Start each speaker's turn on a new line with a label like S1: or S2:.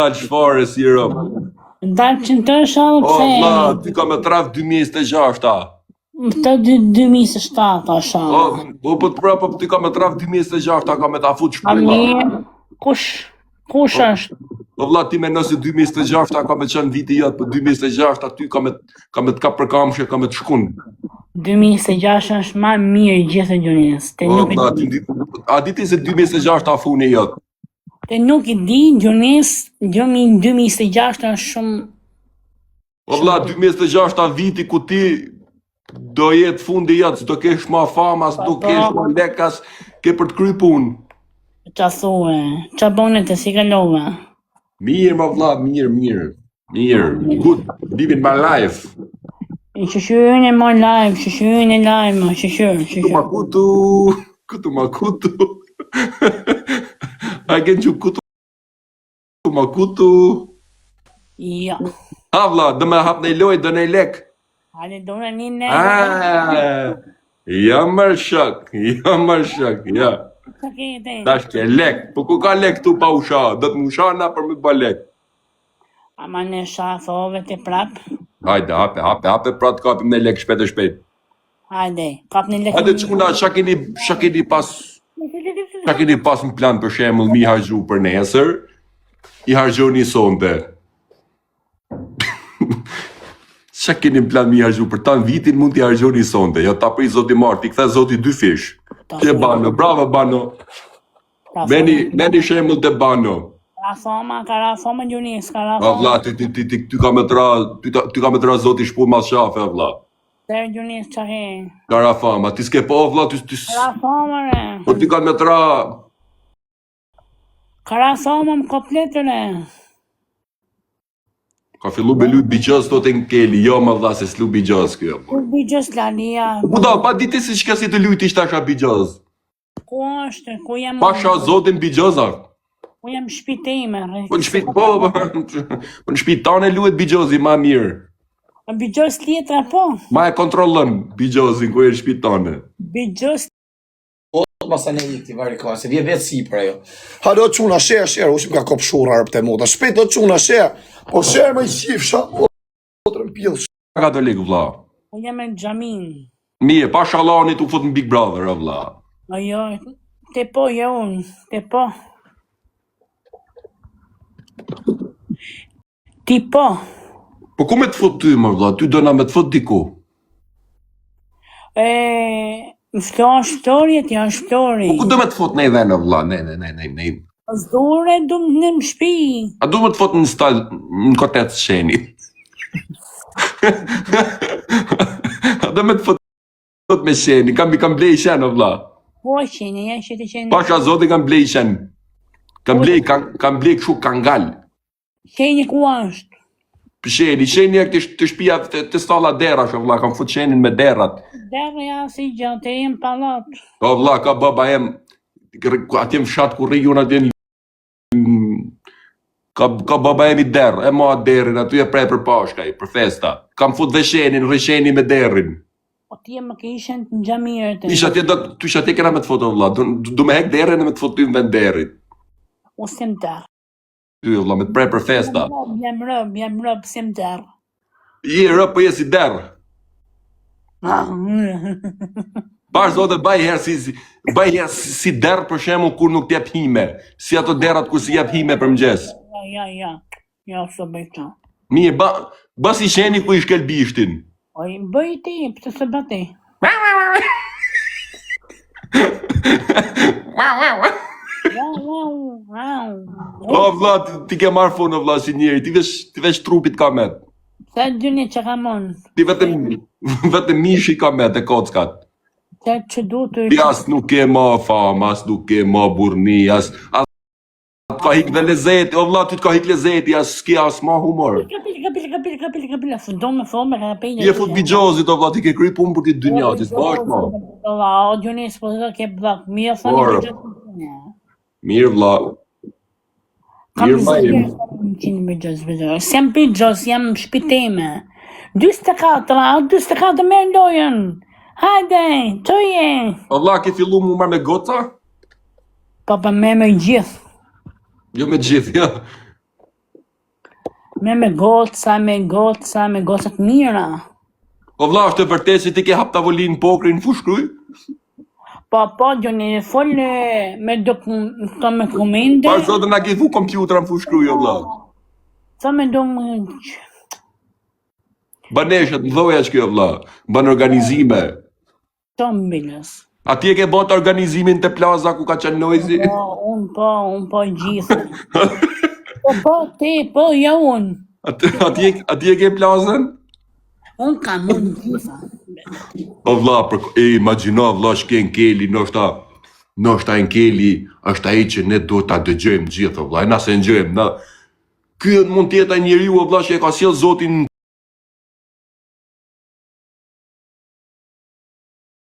S1: Dalë fare si rob.
S2: Dalë që në të është
S1: O, vlla, ty ka me t'ra 2026-a.
S2: Të 2027-a,
S1: O, po, po të prapë, ty ka me t'ra 2026-a, ka me ta fut shpulla.
S2: Kush, kush është?
S1: O, vlla, ti mendon se 2026-a ka me qenë viti jot, po 2026-a ty ka me, ka me të kap për kamshe, ka me të shkun.
S2: 2026 është ma mirë gjithë e gjunjes.
S1: O, vlla, ti, a di ti se 2026-a funi jot?
S2: Te nuk i di, Gjonis, 2026 është shumë...
S1: O vlla, 2026 viti ku ti do jetë fundi jot, s'do kesh ma fama, s'do po, kesh ma lek, as ke për të kry
S2: punë. Ça thue, ça bone ti si kalove?
S1: Mirë, mo vlla, mirë, mirë, mirë, good, living my life.
S2: Shyqyr në my life, shyqyr në life, shyqyr, shyqyr.
S1: Ma kutu, kutu ma kutu. A ke që kutu ma kutu.
S2: Jo.
S1: Ha vlla, do me hap një lojë, do një lek.
S2: Hajde do në një ne.
S1: Ah, ja mër shok, ja mër shok, ja. Tash ke lek, po ku ka lek tu pa u sha, do të më sha na për me ba lek.
S2: Ama ne shafove të prap.
S1: Hajde, hape, hape, hape, pra të kapim një lek shpejt e shpejt.
S2: Hajde, kap një lek.
S1: Hajde çuna, ça keni, ça keni pas, ça keni pas në plan për shembull mi harxhu për nesër, i harxhoni sonte. Ça keni në plan mi harxhu për tan vitin mund t'i harxhoni sonte, jo ta prit zoti marr, t'i kthe zoti dy fish. Ti bano, bravo bano. Meni, meni shembull te bano.
S2: Ka fama, ka ra fama Gjunis, ka ra fama.
S1: Vlla, ti ti ti ti ty ka me tra, ty ty ka me tra zoti shpull mas qafe, vlla.
S2: Ter Gjunis ça he.
S1: Ka ra fama, ti s'ke po vlla, ty ti.
S2: Ra fama re.
S1: Po ty ka me tra.
S2: Ka ra fama më komplet re.
S1: Ka fillu me lujt bixhoz thotë Enkeli, jo më vlla se s'lu bixhoz kjo.
S2: Po bixhoz lania.
S1: Po da, pa ditë se çka si të lujt ishte asha bixhoz.
S2: Ku është, ku jam?
S1: Pasha zotin bixhoz a.
S2: Ku jam në shtëpi time,
S1: rre. Po në shtëpi, po, po, po në shtëpi tane luhet bixhozi ma mirë.
S2: A bixhoz tjetra po?
S1: Ma e kontrollon bixhozin ku je në shtëpi tane.
S2: Bixhoz
S3: Po masa ne ikti vari ka, se vje vetë sipër ajo. Halo çuna share share, ushim ka kop shurra rëpte mota. Shpejt o çuna share. Po share më qifsha, motrën pill.
S1: Katolik vlla.
S2: Po jam në xhamin.
S1: Mirë, pasha Allahun tu fut në Big Brother, o vlla.
S2: O jo, te po jo unë, te po. Ti po.
S1: Po ku me të fut ty, më vlla? Ty dona me të fut diku.
S2: E, më fto është ftori, ti është ftori.
S1: Po ku do me të fut në ven, o vlla? Ne, ne, ne, ne, ne.
S2: S'dure, du në në shpi.
S1: A du me të fut në stal, në kotec shenit? A do me të fut me sheni? Kam, kam blej shen, o vlla.
S2: Po, sheni, ja, sheti sheni.
S1: Pasha zotin kam blej shen. Kam blej, kam, kam blej kështu kangal.
S2: Sheni ku është?
S1: Sheni, sheni e te te shtëpia te, te stalla derrash, o vlla, kam fut shenin me derrat.
S2: Derra ja si gjë, te jem pallat.
S1: O vlla, ka baba jem atje në fshat ku rri unë atje në ka ka baba jem i derr, e ma derrin aty e prej për Pashka, për festa. Kam fut dhe shenin, rri sheni me derrin.
S2: Po ti e më ke ishen në xhamirë
S1: të. Ish atje do ty atje kena me të fut o vlla, do, do me hek derrin e me të fut ty në vend derrit.
S2: U s'jem derr.
S1: Ty vlla me të pre për festa.
S2: Jam rob, jam rob, s'jam
S1: derr. Je rob, po je si derr. Pash zotin baj herë si, si baj herë si, si derr për shembull kur nuk t'jep hime, si ato derrat kur s'i jep hime për
S2: mëngjes. Ja, ja, ja. Ja, s'e bëj këtë.
S1: Mirë, ba, ba si qeni ku i shkel bishtin.
S2: O, i bëj ti, pse s'e bën ti?
S1: O vlla, ti, ti ke marrë fund o vlla si njeri, ti veç ti veç trupit ka met.
S2: Sa gjëni që kam unë?
S1: Ti vetëm vetëm mishi ka met e kockat.
S2: Sa që du
S1: të Ti as nuk ke ma famë, as nuk ke ma burrni, as as Të ka hik dhe lezeti, o vlla, ty të ka hik lezeti, as s'ke as ma
S2: humor. Kapil, kapil, kapil, kapil, kapil, s'do me thonë me
S1: kapil. Je fut bixhozit, o vlla, ti ke kry punë për këtë dynja, ti s'bash
S2: ma. Vlla, o gjuni, s'po të ke bllok, mirë thonë
S1: Por, Mirë vlla.
S2: Mirë vlla. Kam bixhoz, bixhoz. S'jam bixhoz, jam n'shpi teme. 44, 44 merr lojën. Hajde, çoje.
S1: O vlla, ke fillu mu marr me goca?
S2: Po po me me gjithë.
S1: Jo me gjithë, jo.
S2: Me me goca, me goca, me goca të mira.
S1: Po vlla, është e vërtetë se ti ke hap tavolinë pokri në Fushë-Krujë?
S2: Po, po, Gjoni, fol e, me dokum, këto me komente.
S1: Par zotin na ke vu kompjutra në Fushë-Krujë, o vlla.
S2: Sa me do më...
S1: Baneshet, më dhoja që kjo, vlla. Ban organizime.
S2: Tombilës.
S1: A ti e ke bërë organizimin te plaza ku ka qenë Noizi?
S2: Po, unë po, unë po gjithë. Po, po, ti, po, jo unë.
S1: A ti, a ti, a ti e ke plazën?
S2: Unë kam unë gjitha.
S1: O vlla, për, e imagjino vlla që ke Enkeli, ndoshta ndoshta Enkeli është ai që ne duhet ta dëgjojmë gjithë o vlla, e na s'e ngjojmë, na Ky mund të jetë ai njeriu o vlla që e ka sjell Zotin në.